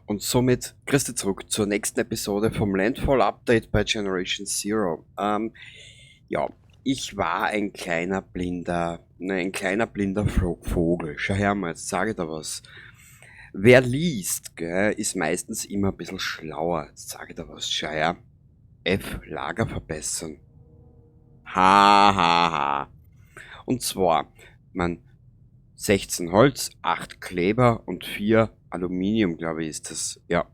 Und somit grüß dich zurück zur nächsten Episode vom Landfall Update bei Generation Zero. Ja, ich war ein kleiner blinder, ne, ein kleiner blinder Vogel. Schau her mal, jetzt sage ich da was. Wer liest, gell, ist meistens immer ein bisschen schlauer. Jetzt sage ich da was. Schau her. F, Lager verbessern. Ha, ha, ha. Und zwar, man, 16 Holz, 8 Kleber und 4 Aluminium, glaube ich, ist das. Ja.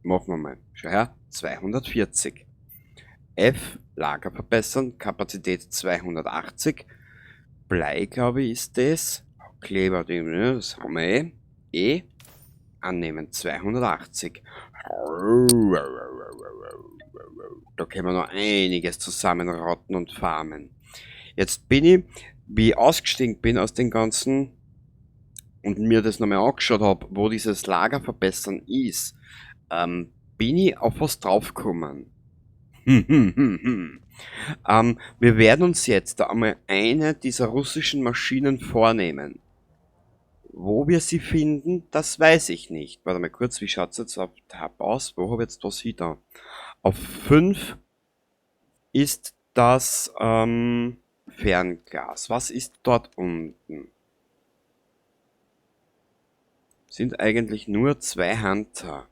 Machen wir mal. Schau her, 240. F, Lager verbessern, Kapazität 280. Blei, glaube ich, ist das. Kleber, das haben wir eh. E, annehmen, 280. Da können wir noch einiges zusammenrotten und farmen. Jetzt bin ich, wie ich ausgestiegen bin aus den ganzen und mir das nochmal angeschaut hab, wo dieses Lager verbessern ist, bin ich auf was draufgekommen. Wir werden uns jetzt da einmal eine dieser russischen Maschinen vornehmen. Wo wir sie finden, das weiß ich nicht. Warte mal kurz, wie schaut's jetzt auf Tab aus? Wo hab ich jetzt was hier da? Auf 5 ist das Fernglas. Was ist dort unten? Sind eigentlich nur 2 Hunter.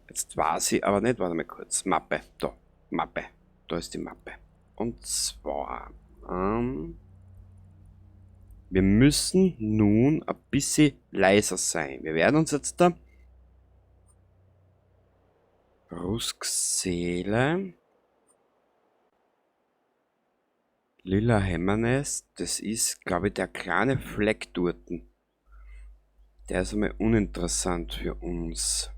Jetzt weiß ich aber nicht, warte mal kurz. Mappe, da, Mappe. Da ist die Mappe. Und zwar, wir müssen nun ein bisschen leiser sein. Wir werden uns jetzt da Ruskseele, Lila Hämmernest, das ist, glaub ich, der kleine Fleck dorten. Der ist einmal uninteressant für uns.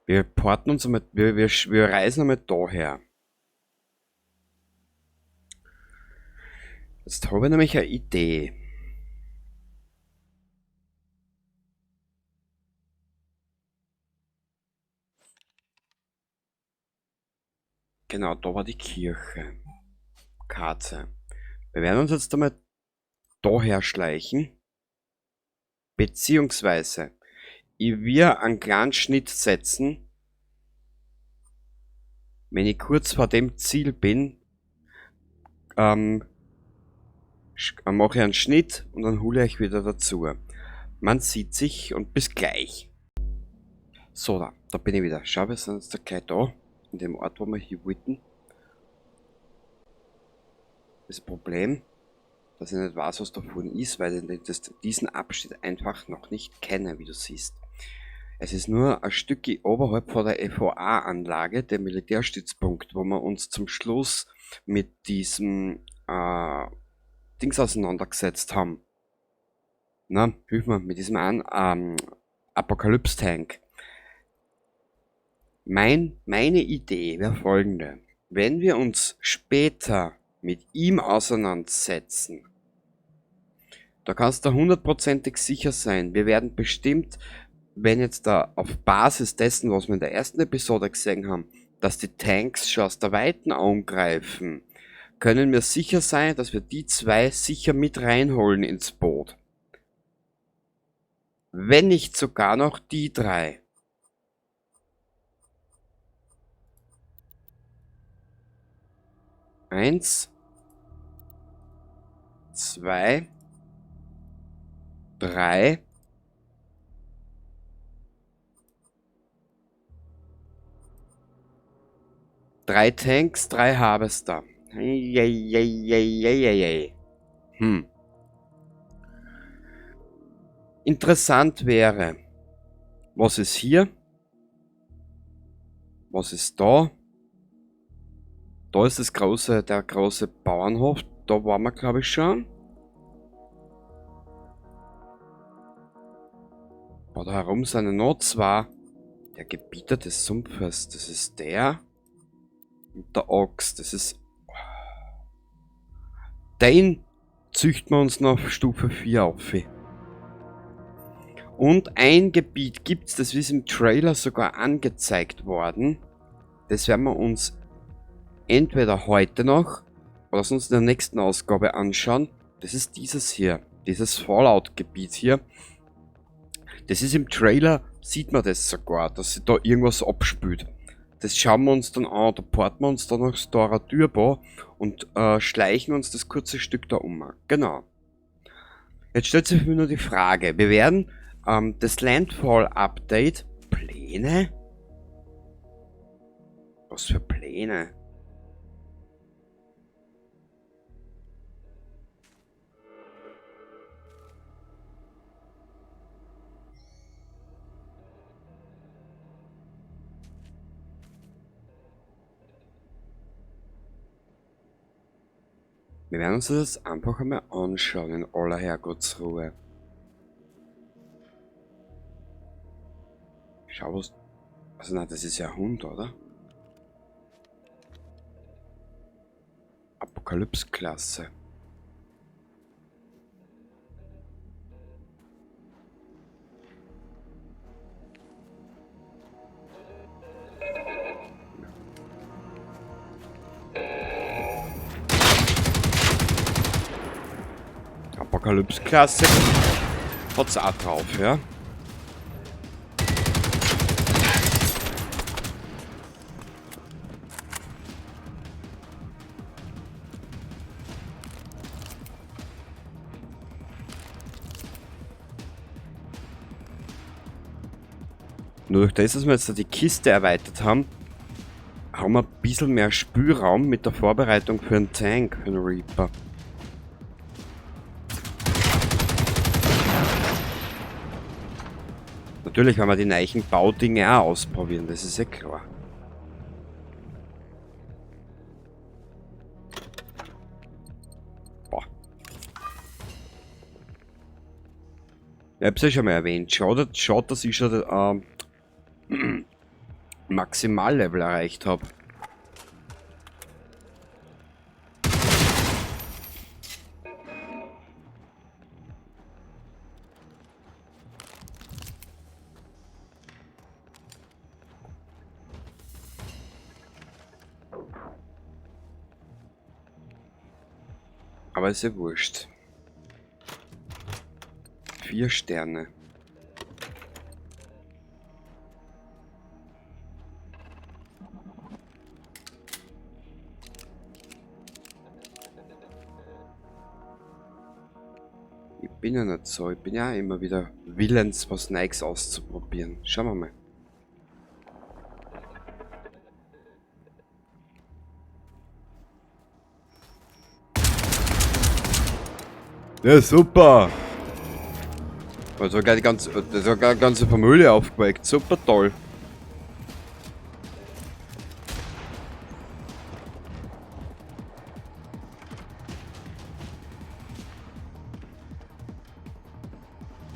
Wir porten uns einmal, wir reisen einmal daher. Jetzt habe ich nämlich eine Idee. Genau, da war die Kirche. Karte. Wir werden uns jetzt einmal daher schleichen. Beziehungsweise, ich will einen kleinen Schnitt setzen. Wenn ich kurz vor dem Ziel bin, mache ich einen Schnitt und dann hole ich euch wieder dazu. Man sieht sich und bis gleich. So, da bin ich wieder. Schau, wir sind jetzt da gleich da, in dem Ort, wo wir hier wollten. Das Problem, dass ich nicht weiß, was da vorne ist, weil ich diesen Abschnitt einfach noch nicht kenne, wie du siehst. Es ist nur ein Stück oberhalb von der F O A-Anlage, dem Militärstützpunkt, wo wir uns zum Schluss mit diesem Dings auseinandergesetzt haben. Na, hilf mir, mit diesem Apokalypse-Tank. Meine Idee wäre folgende. Wenn wir uns später mit ihm auseinandersetzen, da kannst du hundertprozentig sicher sein, wir werden bestimmt, wenn jetzt da auf Basis dessen, was wir in der ersten Episode gesehen haben, dass die Tanks schon aus der Weiten angreifen, können wir sicher sein, dass wir die zwei sicher mit reinholen ins Boot. Wenn nicht sogar noch die drei. 1, 2, 3, 3 Tanks, 3 Harvester. Eieieiei. Interessant wäre, was ist hier? Was ist da? Da ist der große Bauernhof. Da waren wir, glaub ich, schon. Aber da herum sind noch zwei. Der Gebieter des Sumpfes, das ist der. Und der Ochs, das ist... Den züchten wir uns noch auf Stufe 4 auf. Und ein Gebiet gibt's, das ist im Trailer sogar angezeigt worden. Das werden wir uns entweder heute noch oder sonst in der nächsten Ausgabe anschauen. Das ist dieses hier. Dieses Fallout-Gebiet hier. Das ist im Trailer, sieht man das sogar, dass sich da irgendwas abspült. Das schauen wir uns dann an, da porten wir uns dann nach Stora Dyrbo und schleichen uns das kurze Stück da um. Genau. Jetzt stellt sich für mich nur die Frage, wir werden das Landfall-Update... Pläne? Was für Pläne? Wir werden uns das einfach einmal anschauen in aller Herrgottsruhe. Schau was... Also nein, das ist ja ein Hund, oder? Apokalypse-Klasse. Apokalypse-Klasse hat's auch drauf, ja. Nur durch das, dass wir jetzt da die Kiste erweitert haben, haben wir ein bisschen mehr Spielraum mit der Vorbereitung für einen Tank, für einen Reaper. Natürlich werden wir die neuen Baudinge auch ausprobieren, das ist ja klar. Boah. Ich hab's ja schon mal erwähnt. Schaut, dass ich schon Maximallevel erreicht hab. Aber ist ja wurscht. 4 Sterne. Ich bin ja nicht so, ich bin ja immer wieder willens, was Neues auszuprobieren. Schauen wir mal. Ja, super! Also gleich die ganze, das hat gleich die ganze Familie aufgeweckt. Super toll.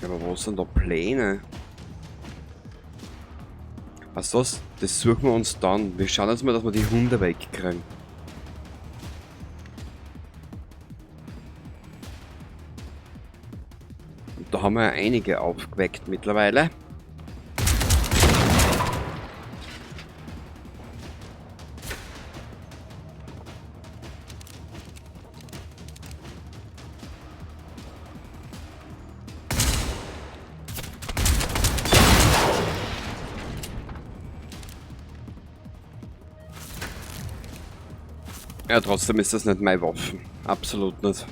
Ja, aber wo sind da Pläne? Was ist das? Das suchen wir uns dann. Wir schauen jetzt mal, dass wir die Hunde wegkriegen. Und da haben wir ja einige aufgeweckt mittlerweile. Ja, trotzdem ist das nicht meine Waffe. Absolut nicht.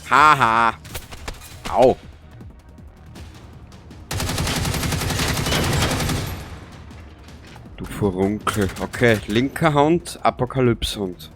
Haha. Au. Du Furunkel. Okay, linker Hand, Apokalypse-Hund.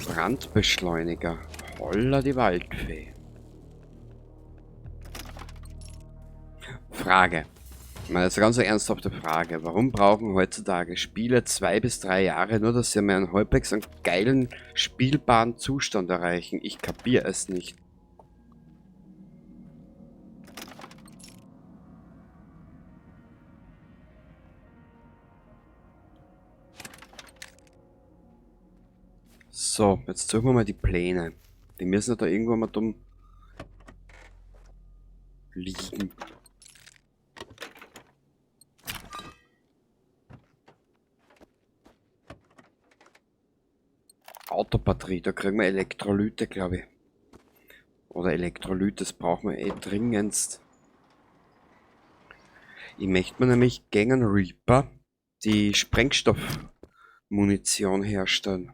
Brandbeschleuniger. Holla die Waldfee. Frage. Ich meine, das ist eine ganz ernsthafte Frage. Warum brauchen heutzutage Spiele 2 bis 3 Jahre, nur dass sie mal einen halbwegs einen geilen, spielbaren Zustand erreichen? Ich kapiere es nicht. So, jetzt suchen wir mal die Pläne. Die müssen ja da irgendwo mal dumm liegen. Autobatterie, da kriegen wir Elektrolyte, glaub ich. Oder Elektrolyte, das brauchen wir eh dringendst. Ich möchte mir nämlich gegen Reaper die Sprengstoffmunition herstellen.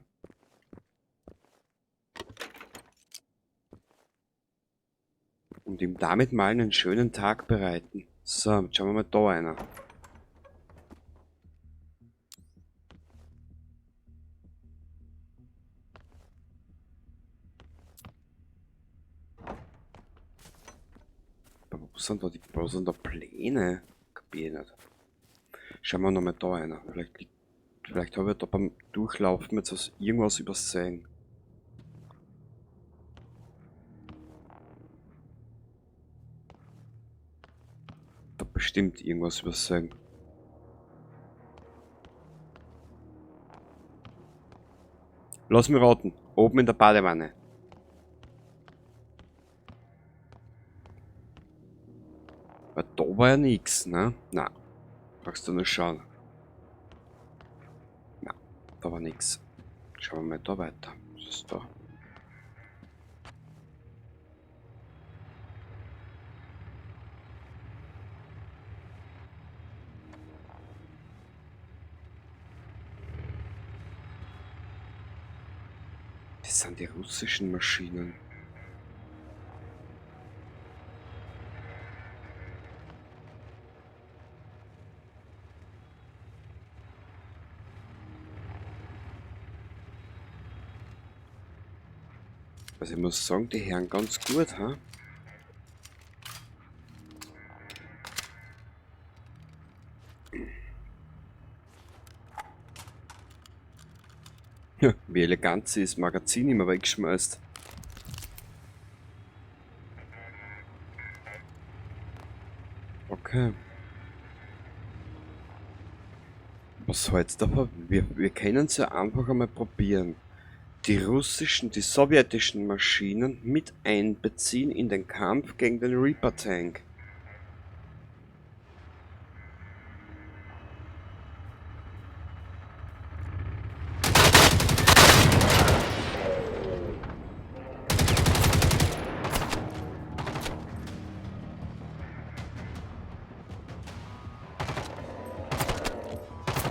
Und ihm damit mal einen schönen Tag bereiten. So, jetzt schauen wir mal da einer. Aber wo sind da die, wo sind da Pläne? Kapier ich nicht. Schauen wir nochmal da einer. Vielleicht habe ich da beim Durchlaufen jetzt irgendwas übersehen. Da bestimmt irgendwas übersehen. Lass mich raten. Oben in der Badewanne. Weil da war ja nix, ne? Na, brauchst du nur schauen. Na, da war nix. Schauen wir mal da weiter. Was ist da? Das sind die russischen Maschinen. Also ich muss sagen, die hören ganz gut, ha? Ja, wie elegant sie das Magazin immer wegschmeißt. Okay. Was hältst du davon? Wir können es ja einfach einmal probieren. Die russischen, die sowjetischen Maschinen mit einbeziehen in den Kampf gegen den Reaper Tank.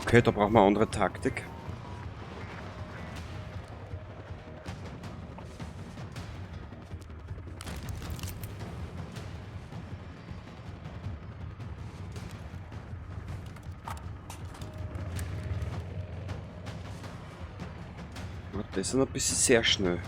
Okay, da brauchen wir eine andere Taktik. Das ist noch ein bisschen sehr schnell.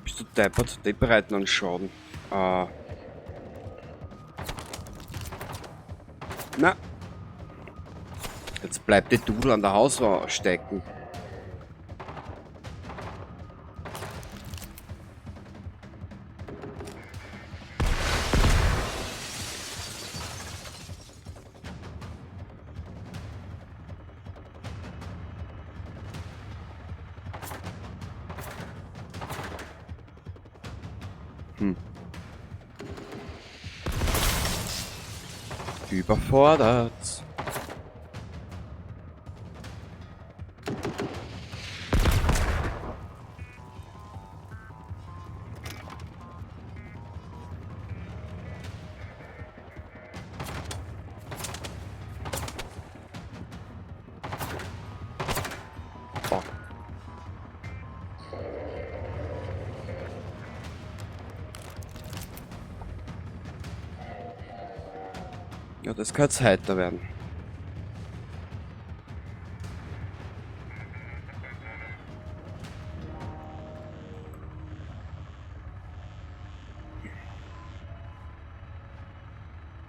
Bist du deppert? Die bereiten einen Schaden. Na. Jetzt bleibt die Dudel an der Hauswand stecken. Überfordert. Ja, das kann jetzt heiter werden.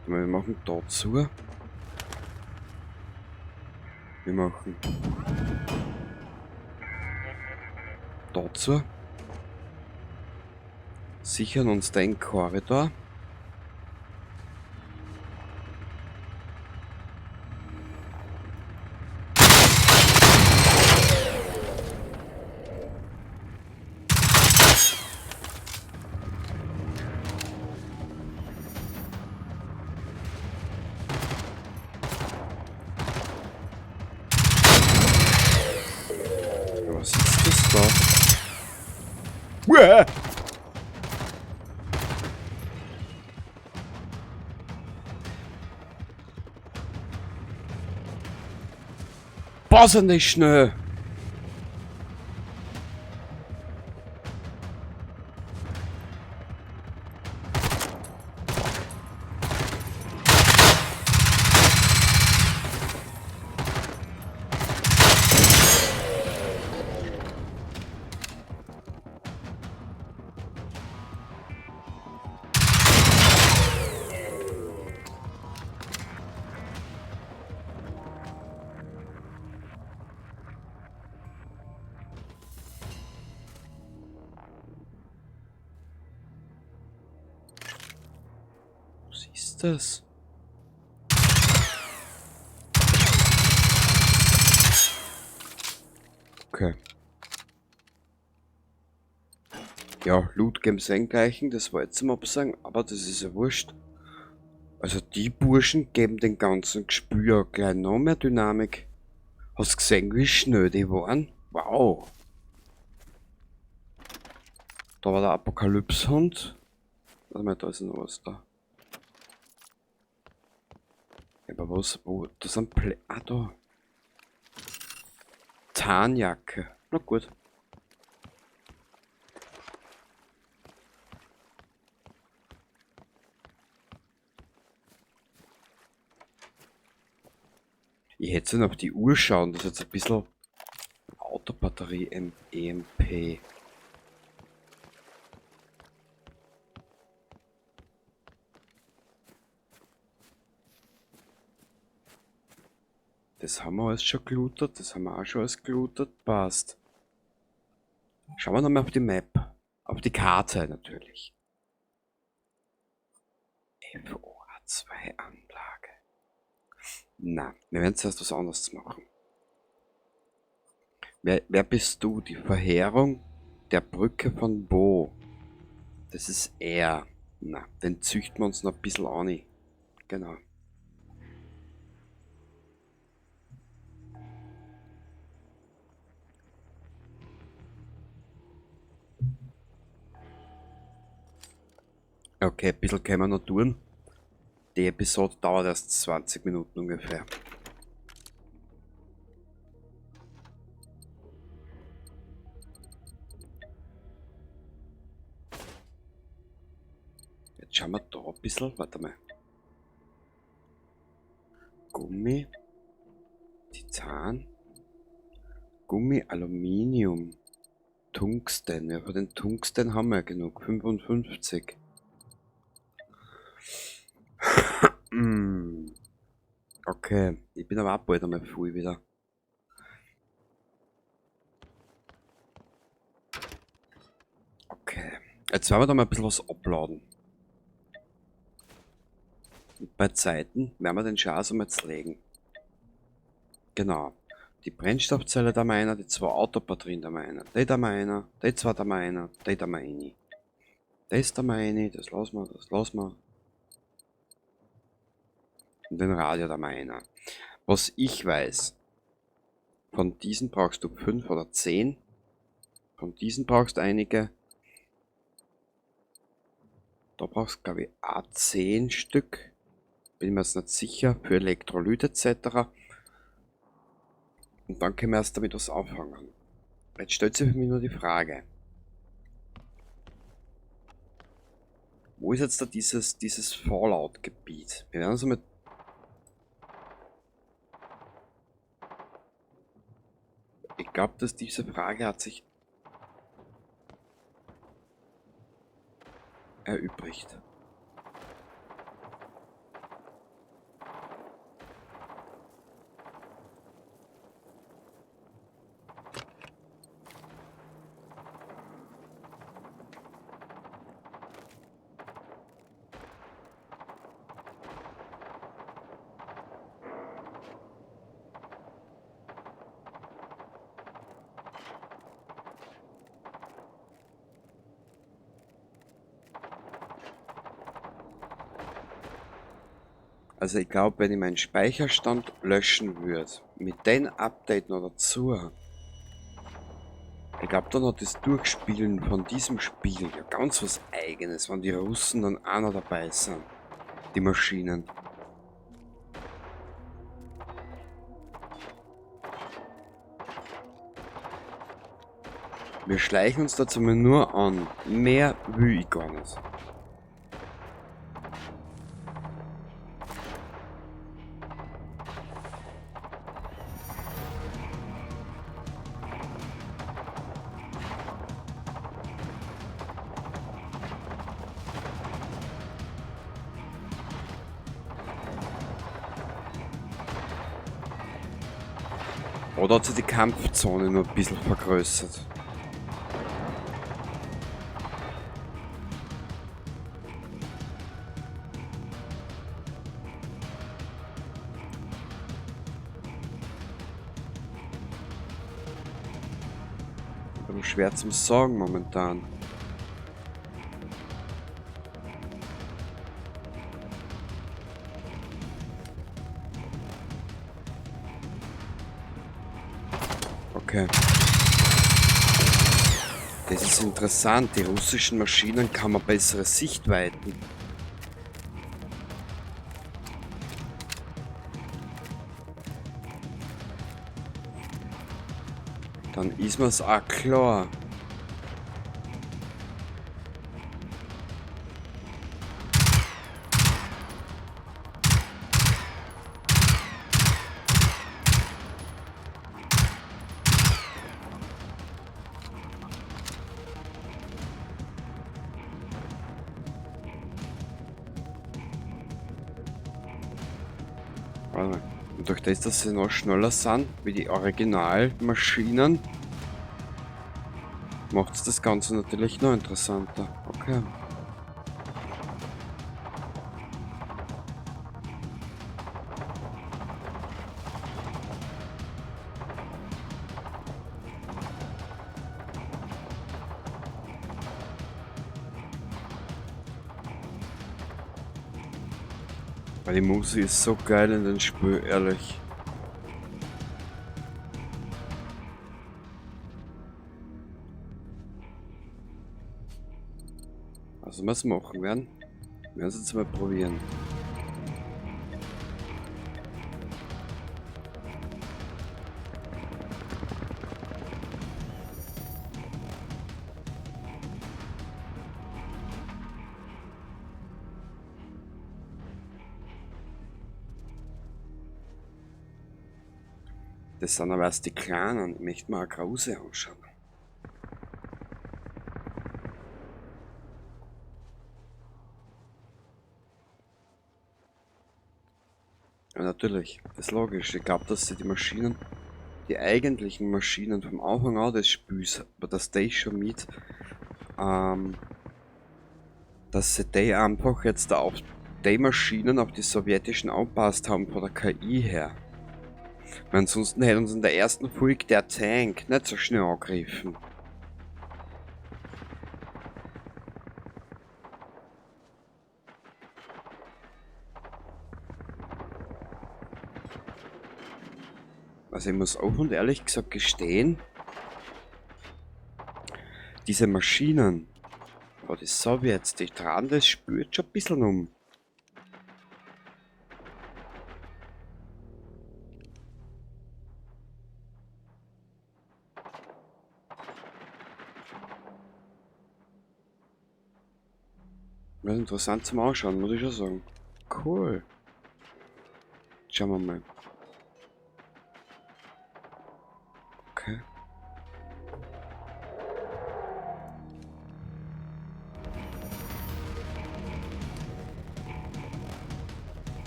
Wir machen da zu. Wir machen da zu. Sichern uns den Korridor. Was ist das da? Uäh! Boah, sind die schnell! Was ist das? Okay. Ja, Loot Games gleichen, das war jetzt zum Absagen, aber das ist ja wurscht. Also die Burschen geben den ganzen Gespür gleich noch mehr Dynamik. Hast du gesehen, wie schnell die waren? Wow. Da war der Apokalypse-Hund. Warte mal, da ist noch was da. Aber was? Wo? Das sind Plä-, ah, da. Tarnjacke. Na gut. Ich hätte noch auf die Uhr schauen, das ist jetzt ein bisschen Autobatterie EMP. Das haben wir alles schon gelootet, das haben wir auch schon alles gelootet, passt. Schauen wir nochmal auf die Map. Auf die Karte natürlich. FOA2 Anlage. Na, wir werden zuerst was anderes machen. Wer bist du? Die Verheerung der Brücke von Bo. Das ist er. Na, den züchten wir uns noch ein bisschen an. Genau. Okay, ein bisschen können wir noch tun. Die Episode dauert erst 20 Minuten ungefähr. Jetzt schauen wir da ein bisschen. Warte mal. Gummi. Titan. Gummi, Aluminium. Tungsten. Ja, von den Tungsten haben wir ja genug. 55. Okay, ich bin aber auch bald einmal voll wieder. Okay, jetzt werden wir da mal ein bisschen was abladen. Und bei Zeiten werden wir den Schatz einmal zerlegen. Genau. Die Brennstoffzelle da mal einer, die zwei Autobatterien da mal einer, die da mal einer, die zwei da mal einer, die da mal eine. Das da mal eine, das lassen wir, das lassen wir. Und den Radio da mal einer. Was ich weiß, von diesen brauchst du 5 oder 10. Von diesen brauchst du einige. Da brauchst du, glaub ich, auch 10 Stück. Bin mir jetzt nicht sicher. Für Elektrolyt et cetera. Und dann können wir erst damit was anfangen. Jetzt stellt sich für mich nur die Frage. Wo ist jetzt da dieses Fallout-Gebiet? Wir werden uns einmal Ich glaube, dass diese Frage hat sich erübrigt. Also ich glaube, wenn ich meinen Speicherstand löschen würde, mit dem Update noch dazu, ich glaube, dann hat das Durchspielen von diesem Spiel ja ganz was Eigenes, wenn die Russen dann auch noch dabei sind, die Maschinen. Wir schleichen uns dazu nur an, mehr will ich gar nicht. Oder hat sich die Kampfzone nur ein bisschen vergrößert? Aber schwer zum Sagen momentan. Okay. Das ist interessant. Die russischen Maschinen kann man bessere Sichtweiten. Dann ist mir's auch klar. Und durch das, dass sie noch schneller sind, wie die Originalmaschinen, macht's das Ganze natürlich noch interessanter. Okay. Weil die Musik ist so geil in den Spiel, ehrlich. Also was machen werden? Wir werden es jetzt mal probieren. Das sind aber erst die Kleinen. Ich möchte mal eine große anschauen. Ja, natürlich, das ist logisch. Ich glaub, dass sie die Maschinen, die eigentlichen Maschinen vom Anfang an des Spiels, aber dass die schon mit, dass sie die einfach jetzt da auf die Maschinen, auf die sowjetischen angepasst haben von der KI her. Weil ansonsten hätte uns in der ersten Folge der Tank nicht so schnell angegriffen. Also ich muss offen und ehrlich gesagt gestehen, diese Maschinen, oh, die Sowjets, die tragen das Spiel schon ein bisschen um. Das ist interessant zum Anschauen, muss ich schon sagen. Cool. Schauen wir mal. Okay.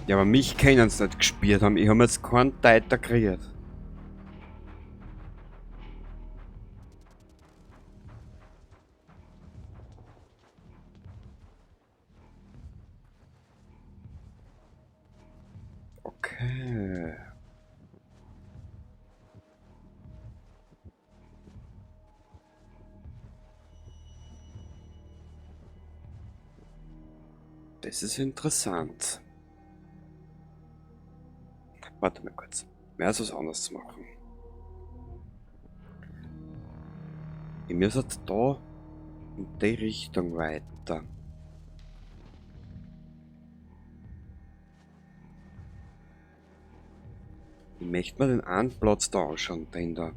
Ja, aber mich können sie nicht gespielt haben. Ich habe jetzt keinen Teiter gekriegt. Okay. Das ist interessant. Warte mal kurz. Mehr als was anderes zu machen. Ich muss jetzt da in die Richtung weiter. Ich möchte mir den einen Platz da anschauen, den da.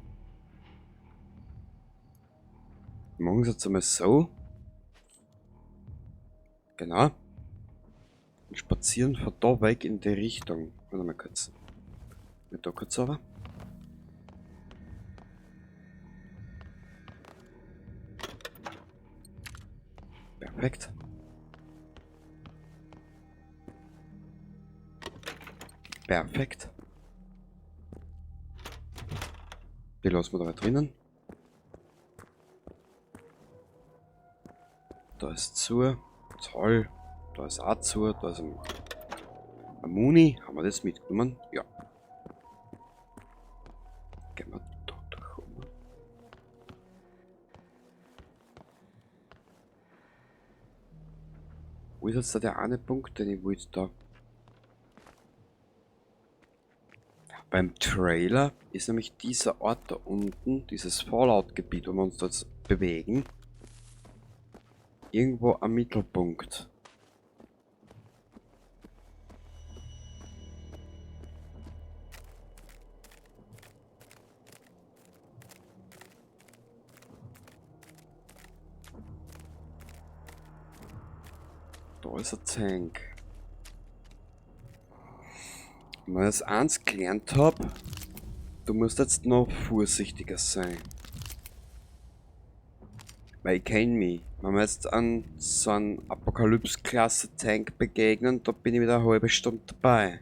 Machen wir es jetzt einmal so. Genau. Und spazieren von da weg in die Richtung. Warte mal kurz. Mit da kurz aber. Perfekt. Perfekt. Die lassen wir da drinnen. Da ist zu. Toll. Da ist auch zu. Da ist ein Muni. Haben wir das mitgenommen? Ja. Gehen wir da durch. Wo ist jetzt da der eine Punkt, den ich wollte da? Beim Trailer ist nämlich dieser Ort da unten, dieses Fallout-Gebiet, wo wir uns da jetzt bewegen, irgendwo am Mittelpunkt. Da ist ein Tank. Wenn ich das eins gelernt hab, du musst jetzt noch vorsichtiger sein. Weil ich kenn mich. Wenn wir jetzt an so einen Apokalypse-Klasse-Tank begegnen, da bin ich wieder eine halbe Stunde dabei.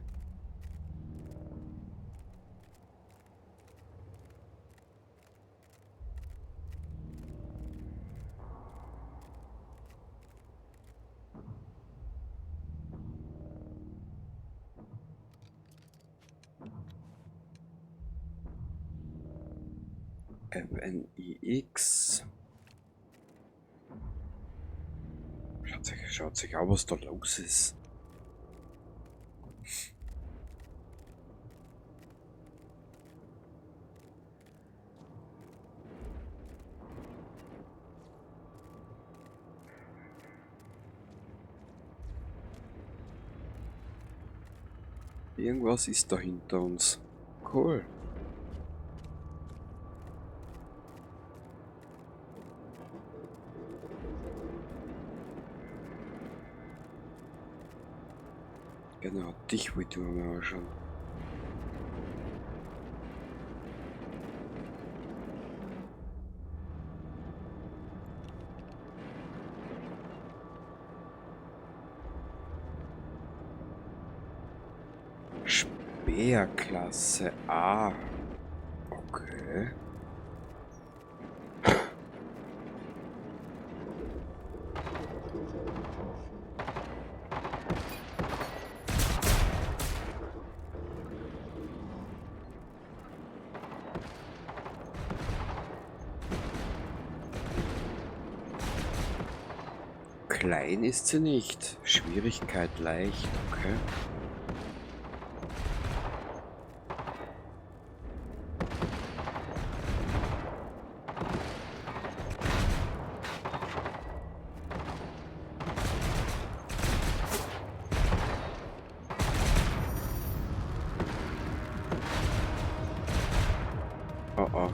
FNIX. Schaut sich an, was da los ist. Irgendwas ist da hinter uns. Cool. Genau, dich wollte ich mir mal anschauen. Speerklasse A. Okay. Klein ist sie nicht. Schwierigkeit leicht, okay. Oh oh.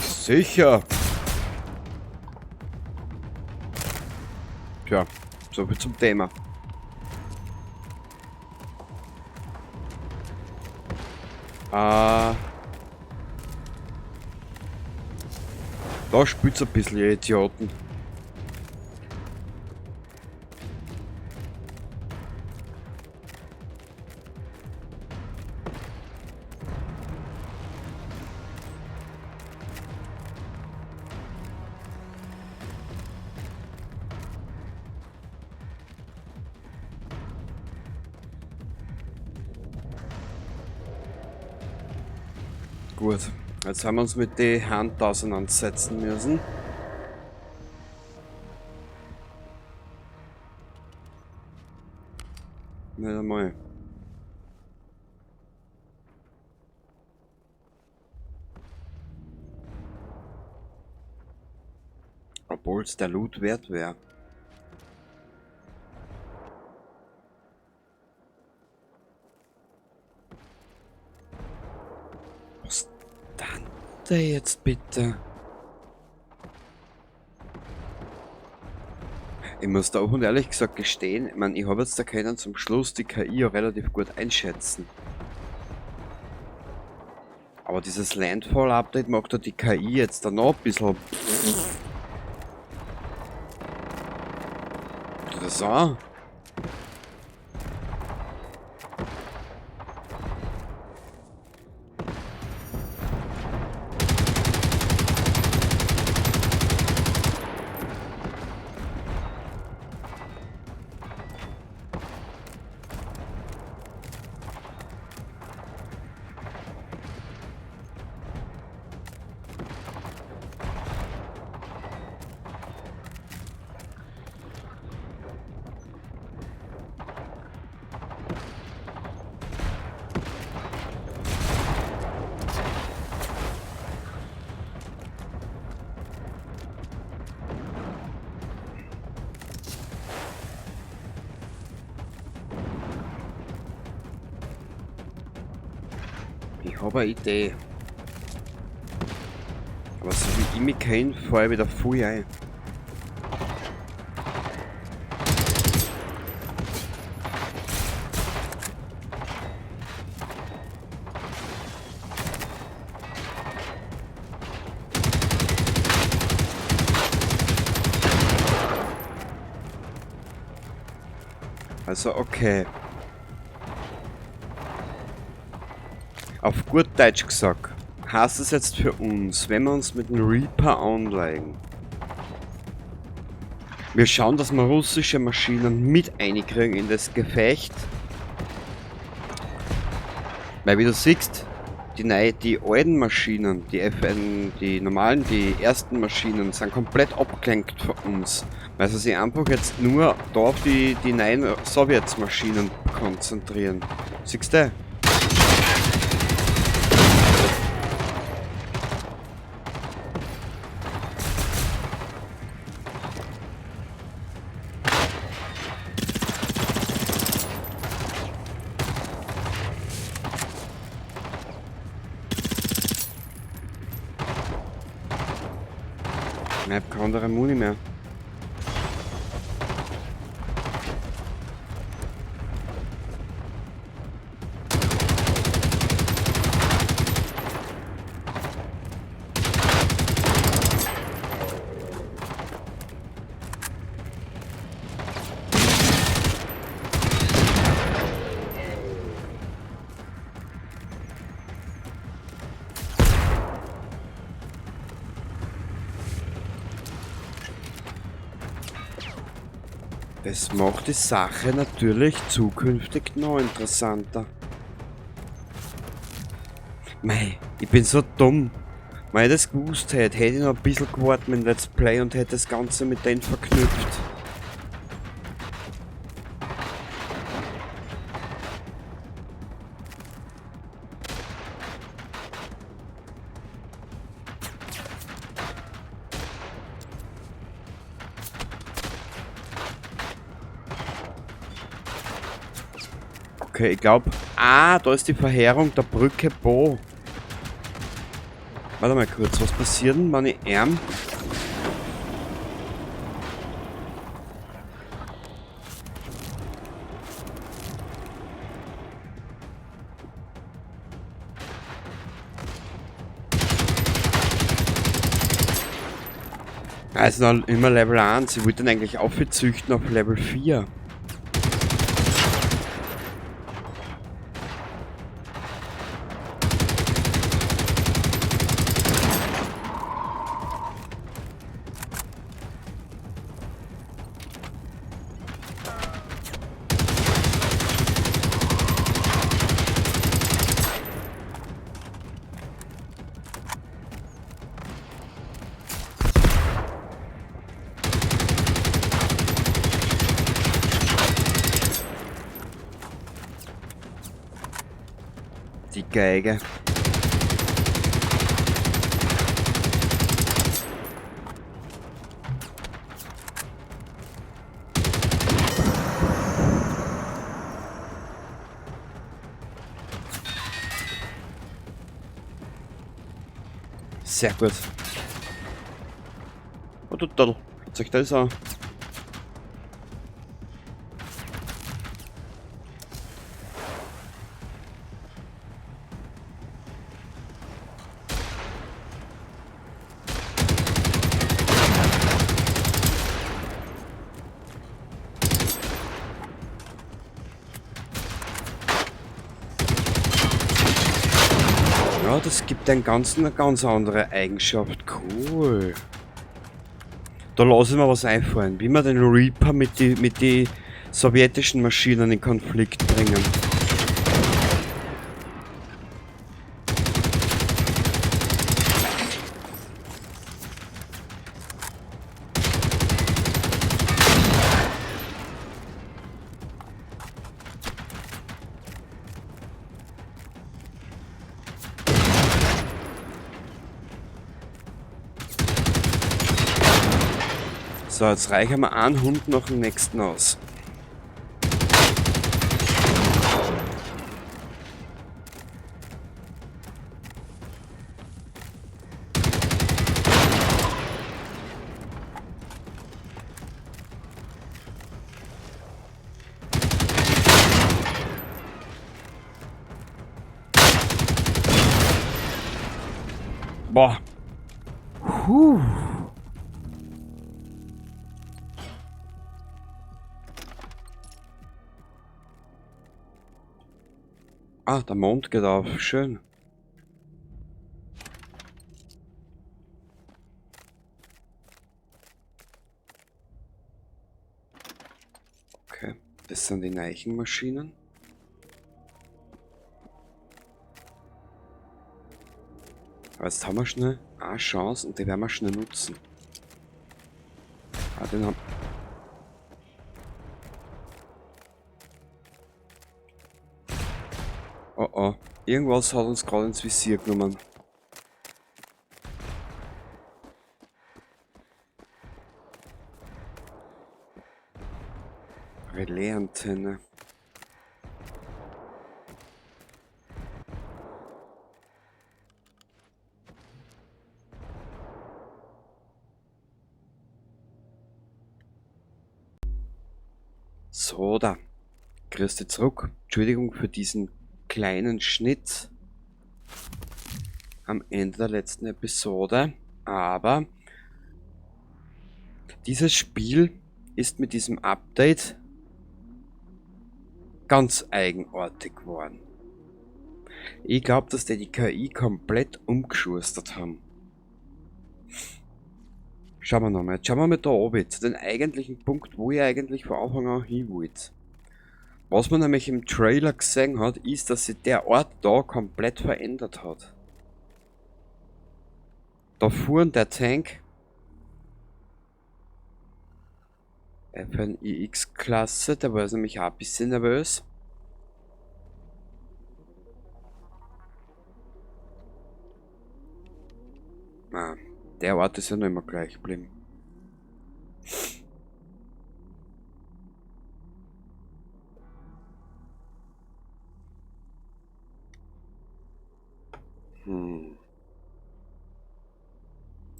Sicher. Tja, so viel zum Thema. Da spült's ein bisschen, ihr Idioten. Gut, jetzt haben wir uns mit der Hand auseinandersetzen müssen. Nicht einmal. Obwohl es der Loot wert wäre. Was dann jetzt bitte? Ich muss da auch und ehrlich gesagt gestehen, ich meine, ich habe jetzt da können zum Schluss die KI auch relativ gut einschätzen. Aber dieses Landfall-Update macht da die KI jetzt dann noch ein bisschen. Das auch? Ich habe eine Idee. Aber so wie ich mich kenne, fahre ich wieder voll ein. Also okay. Auf gut Deutsch gesagt, heißt es jetzt für uns, wenn wir uns mit dem Reaper anlegen, wir schauen, dass wir russische Maschinen mit einkriegen in das Gefecht. Weil wie du siehst, die alten Maschinen, die FN, die normalen, die ersten Maschinen sind komplett abgelenkt von uns. Weil sie sich einfach jetzt nur da auf die neuen Sowjetmaschinen konzentrieren. Siehst du? Ich hab keine andere Muni mehr. Das macht die Sache natürlich zukünftig noch interessanter. Mei, ich bin so dumm. Wenn ich das gewusst hätte, hätte ich noch ein bisschen gewartet mit dem Let's Play und hätte das Ganze mit denen verknüpft. Okay, ich glaub, da ist die Verheerung der Brücke Bo. Warte mal kurz, was passiert denn, wenn ich Also noch immer Level 1. Ich wollte den eigentlich aufzüchten auf Level 4. Die Geige. Sehr gut. Oh, du Dödel. Schaut euch das an. Ja, das gibt eine ganz andere Eigenschaft. Cool. Da lasse ich mir was einfallen, wie wir den Reaper mit die sowjetischen Maschinen in Konflikt bringen. So, jetzt reichen wir einen Hund nach dem nächsten aus. Boah. Puh. Ah, der Mond geht auf. Schön. Okay, das sind die Neichenmaschinen. Aber jetzt haben wir schnell eine Chance und die werden wir schnell nutzen. Ah, den haben. Oh oh, irgendwas hat uns gerade ins Visier genommen. Relais-Antenne. So, da. Grüß dich zurück. Entschuldigung für diesen kleinen Schnitt am Ende der letzten Episode, aber dieses Spiel ist mit diesem Update ganz eigenartig geworden. Ich glaub, dass die die KI komplett umgeschustert haben. Schauen wir nochmal. Jetzt schauen wir mal da oben zu den eigentlichen Punkt, wo ich eigentlich von Anfang an hin wollte. Was man nämlich im Trailer gesehen hat, ist, dass sich der Ort da komplett verändert hat. Da fuhren der Tank FNIX-Klasse, der war nämlich auch ein bisschen nervös. Ah, der Ort ist ja noch immer gleich geblieben.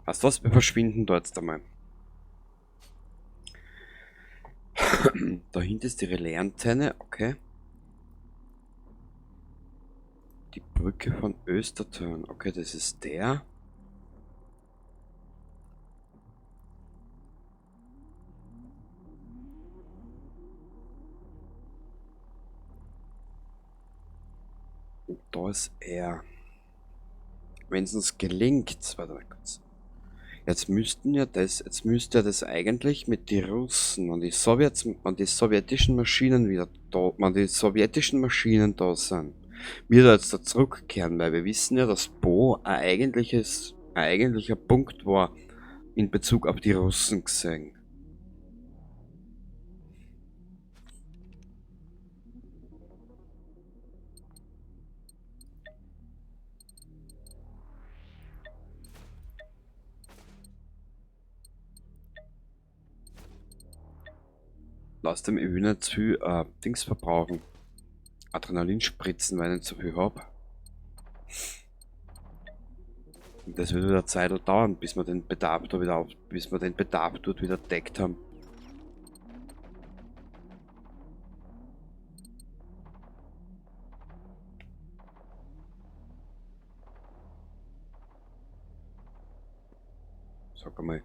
Weißt du was? Wir verschwinden dort jetzt einmal. Da hinten ist die Relais-Antenne, okay. Die Brücke von Östertörn, okay, das ist der. Und da ist er. Wenn es uns gelingt, warte mal kurz. Jetzt müssten ja das, jetzt müsste ja das eigentlich mit den Russen und die Sowjets, und die sowjetischen Maschinen wieder da, wenn die sowjetischen Maschinen da sind, wir da jetzt da zurückkehren, weil wir wissen ja, dass Bo ein eigentlicher Punkt war in Bezug auf die Russen gesehen. Lass dem ich will nicht zu viel Dings verbrauchen. Adrenalin spritzen, weil ich nicht so viel hab. Und das wird wieder Zeit dauern, bis wir den Bedarf da wieder auf, bis wir den Bedarf dort wieder deckt haben. Sag einmal.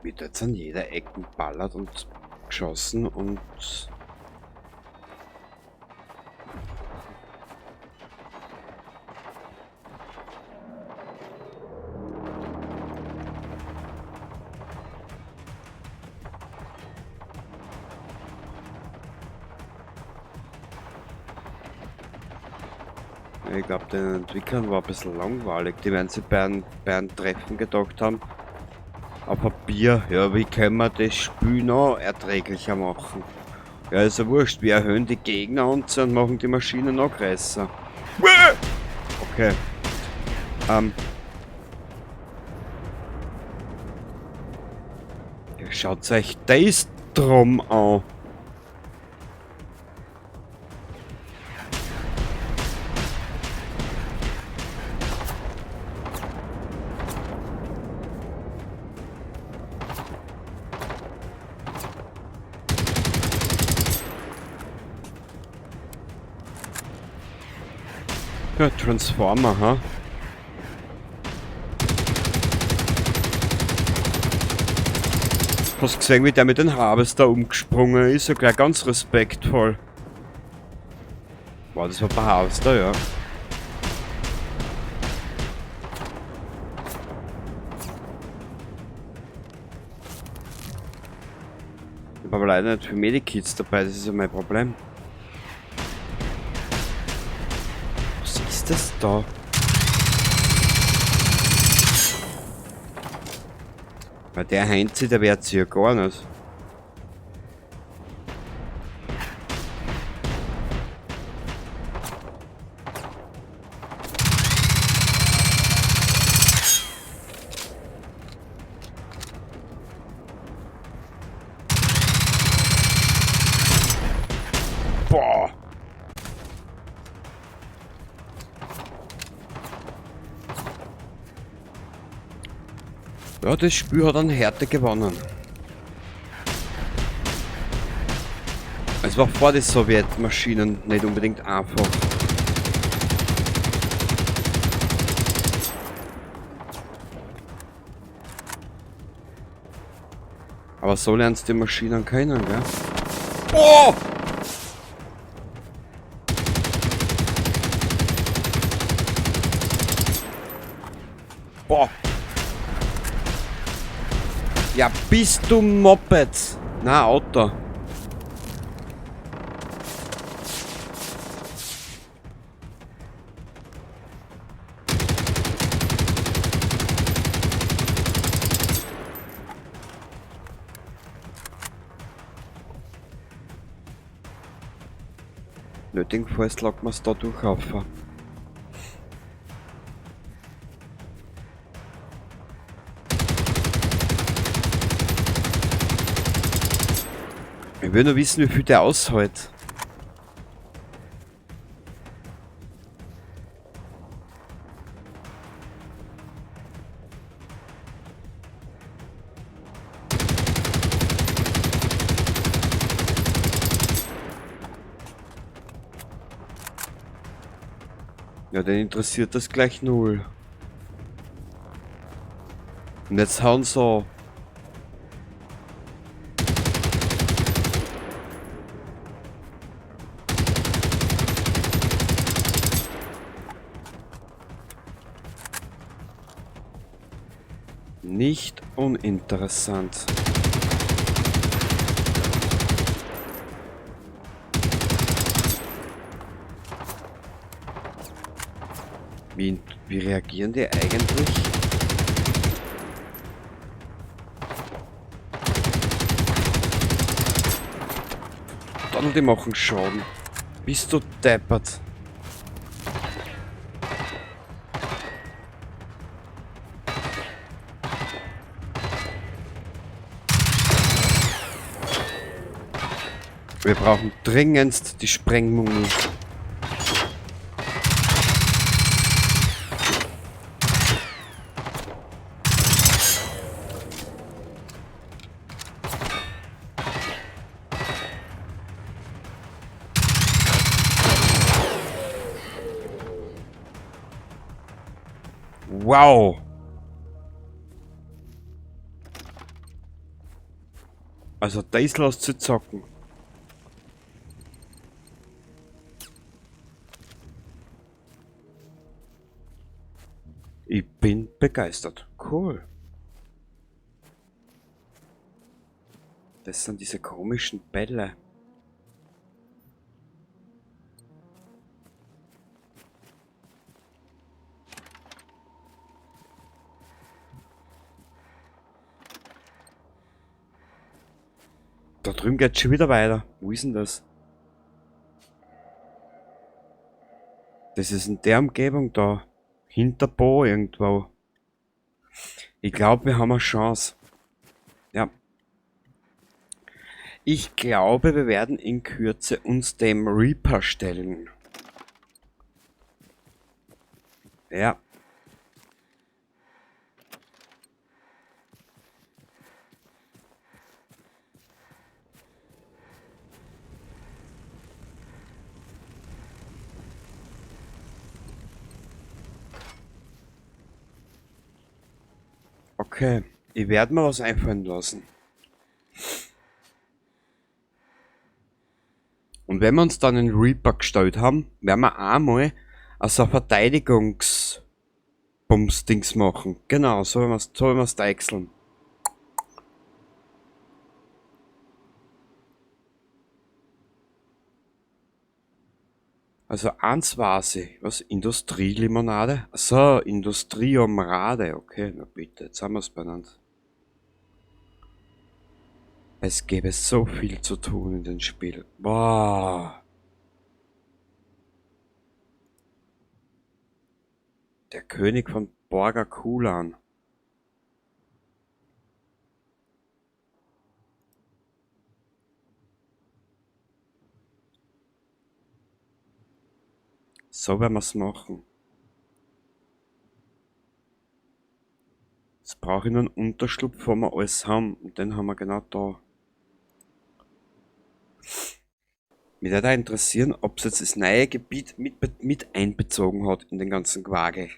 Wird jetzt an jeder Ecke ballert und geschossen und ich glaub, den Entwicklern war ein bisschen langweilig. Die werden sich bei einem Treffen gedacht haben, auf Papier, ja, wie können wir das Spiel noch erträglicher machen? Ja, ist ja wurscht, wir erhöhen die Gegner und so und machen die Maschine noch größer. Okay. Ja, schaut euch das drum an. Ja, Transformer, ha? Hast gesehen, wie der mit dem Harvester umgesprungen ist? Ja, gleich ganz respektvoll. Wow, das war der Harvester, ja. Ich hab aber leider nicht viel Medikits dabei, das ist ja mein Problem. Was ist das da? Weil der Heinzi, der wehrt sich ja gar nicht. Boah! Ja, das Spiel hat an Härte gewonnen. Es war vor den Sowjetmaschinen nicht unbedingt einfach. Aber so lernst du die Maschinen kennen, gell? Oh! Boah! Ja, bist du Moped? Na, Auto. Nötigenfalls lockt man's da durchlaufen. Ich will nur wissen, wie viel der aushält. Ja, den interessiert das gleich null. Und jetzt hauen so. Nicht uninteressant. Wie reagieren die eigentlich? Donald, die machen Schaden. Bist du deppert? Wir brauchen dringendst die Sprengmumie. Wow! Also das lässt sich zocken. Ich bin begeistert. Cool. Das sind diese komischen Bälle. Da drüben geht's schon wieder weiter. Wo ist denn das? Das ist in der Umgebung da. Hinter Bo irgendwo. Ich glaub, wir haben eine Chance. Ja. Ich glaube, wir werden in Kürze uns dem Reaper stellen. Ja. Okay, ich werd mir was einfallen lassen. Und wenn wir uns dann einen Reaper gestellt haben, werden wir einmal so ein Verteidigungs-Bums-Dings machen. Genau, so werden wir's, so werden wir's deichseln. Also eins weiß ich. Was? Industrielimonade? Achso, Industriomrade. Okay, na bitte, jetzt haben wir's benannt. Es gäbe so viel zu tun in dem Spiel. Boah. Der König von Borga Kulan. So werden wir's machen. Jetzt brauche ich noch einen Unterschlupf, wo wir alles haben. Und den haben wir genau da. Mich würde auch interessieren, ob's jetzt das neue Gebiet mit einbezogen hat in den ganzen Quagel.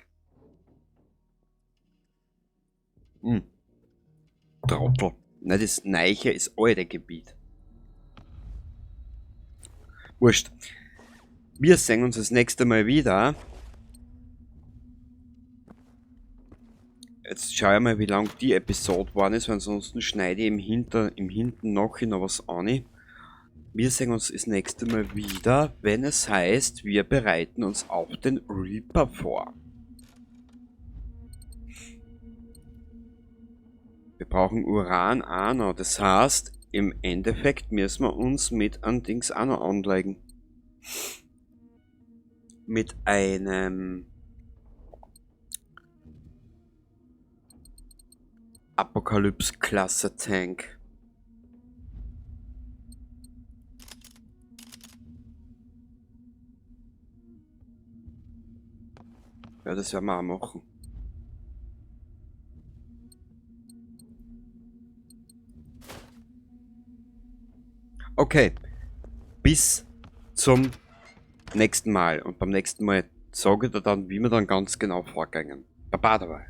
Trottel. Nein, das neue ist alte Gebiet. Wurscht. Wir sehen uns das nächste Mal wieder. Jetzt schau ich mal, wie lang die Episode geworden ist, weil ansonsten schneide ich im Hinten noch was an. Wir sehen uns das nächste Mal wieder, wenn es heißt, wir bereiten uns auf den Reaper vor. Wir brauchen Uran auch noch. Das heißt, im Endeffekt müssen wir uns mit einem Dings auch noch anlegen. Mit einem Apokalypse-Klasse-Tank. Ja, das werden wir auch machen. Okay, bis zum nächsten Mal. Und beim nächsten Mal Sage ich dir dann, wie wir dann ganz genau vorgängen. Baba dabei.